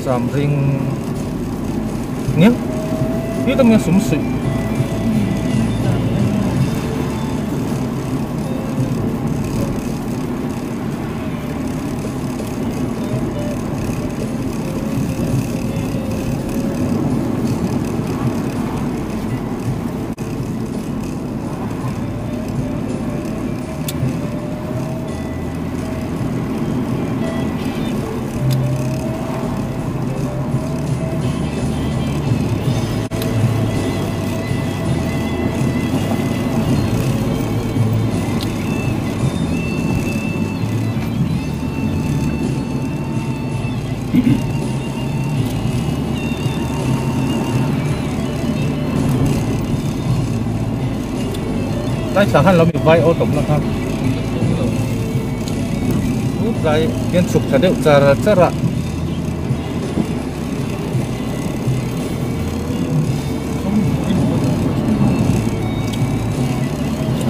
Cham ring ngiang hi ta nge sum suih. Lai thla khan lo mi vai aw tawp na kha tlai hian chhuk thla deuh char char a.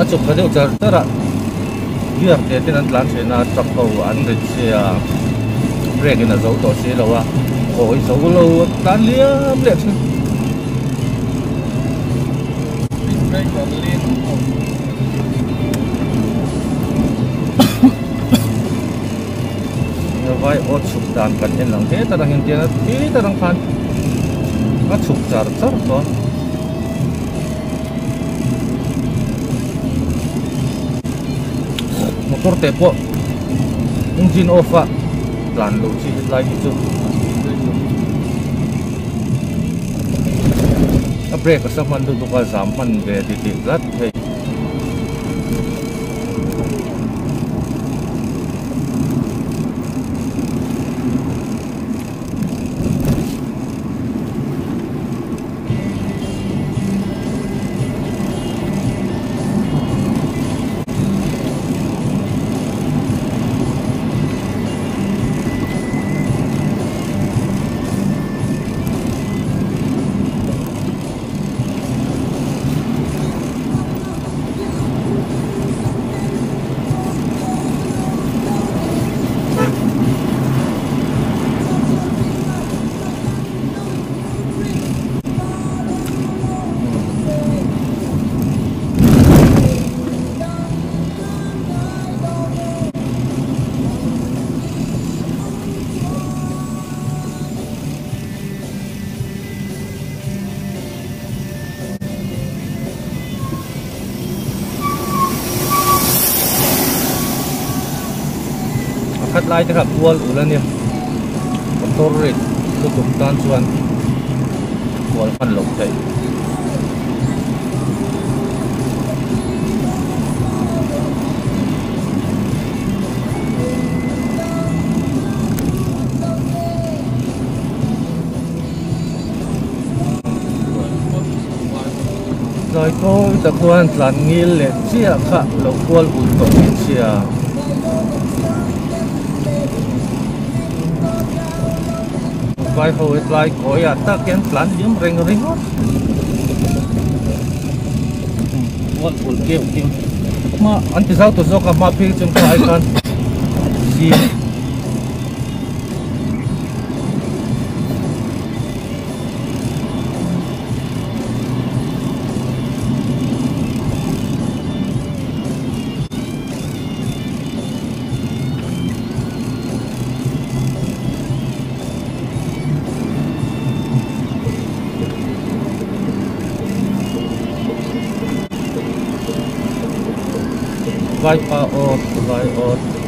A chhuk thla deuh char char a gear te ten an tlan thin a truck ho an rit sia brake in a zo tawh si lo a kawi zo lo a tlan liam leh thin. Vai aw chhuk dan kan en ang heta tang hian tiang heta tang khan a chhuk char char tawh a. Motor te pawh engine off a tlan loh chi hetlai hi chu a brake a sa hman lutuk a zam hman ve titih tlat thei. A khat lai te kha kual ul a nia motor rit lutuk tan chuan kual hman loh theih. Tlai kawi tak chuan tlan ngil leh chiah kha lo kual ul tawh mai sia. Vai ho hi tlai kawi ah tak hian tlan liam reng ringawt. Kual ul keuh keuh hma an ti zau ta zawk a hma phei chuan kha ai khan zim. Vai pa awt vai awt.